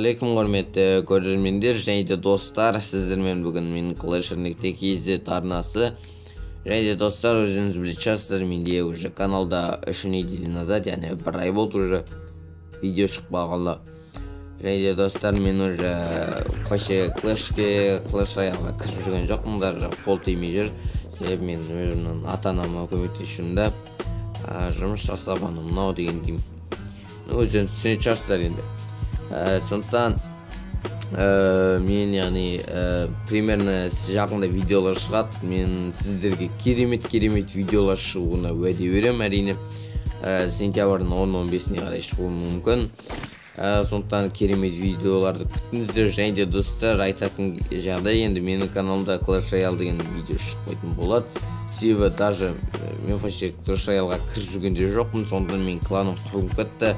Ассалаумағалейкум, құрметті көрермендер және де достар. Сіздермен бүгін мен, Clash нүкте kz арнасы. Және де, достар, өзіңіз білетін шығарсыздар, менде уже каналда 3 неделя назад, яғни бір ай болды уже видео шықпағалы. Және де, достар, мен уже вообще Clashке, Clash Royaleға кіріп жүрген жоқпын, даже қол тимей жүр. Себебі мен өзімнің ата анама көмектесіп жүрмін да, жұмыс жасап, анау мынау дегендей, өздеріңіз түсінетін шығарсыздар енді. Сондықтан мен, яғни, примерно жақында видеолар шығады. Мен сіздерге керемет керемет видеолар шығуына уәде беремін, әрине. Сентябрьдің 10-15-іне қарай шығуы мүмкін. Сондықтан керемет видеоларды күтіңіздер. Және де, достар, айтатын жағдай, енді менің каналымда Clash Royale деген видео шықпайтын болады, себебі даже мен вообще Clash Royaleға кіріп жүрген де жоқпын. Сондықтан менің кланым құрылып кетті,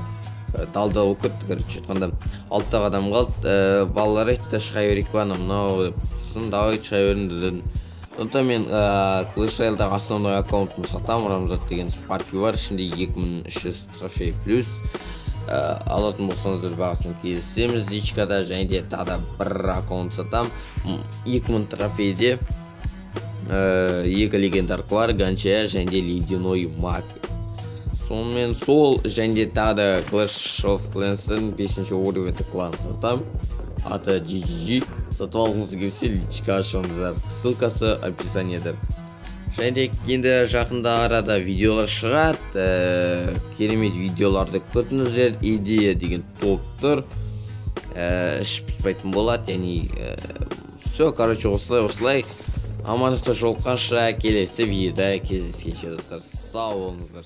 дал болып кетті. Короче айтқанда, алты адам қалды. Балалар айтты: «Шыға берейік па, анау мынау», — деп. Сосын: «Давай, шыға беріңдер», — дедім. Сондықтан мен Clash Royale'дағы основной аккаунтымды сатамын. Рамзат деген спарки бар, ішінде 2300 трофей плюс. Алатын болсаңыздар, бағасын келісеміз личкада. Және де тағы да бір аккаунт сатамын, 2000 трофейде, екі легендарка бар, гончая және де ледяной маг. Сонымен сол. Және де тағы да Clash of Clans'тың бесінші уровеньді клан сатамын, аты GGG. Сатып алғыңыз келсе, личка ашыңыздар, ссылкасы описаниеда. Және де енді жақында арада видеолар шығады, керемет видеоларды күтіңіздер. Идея деген топ тұр, іш пыспайтын болады, яғни. Все, короче, осылай осылай. Амандықта жолыққанша, келесі видеода кездескенше, достар, сау болыңыздар.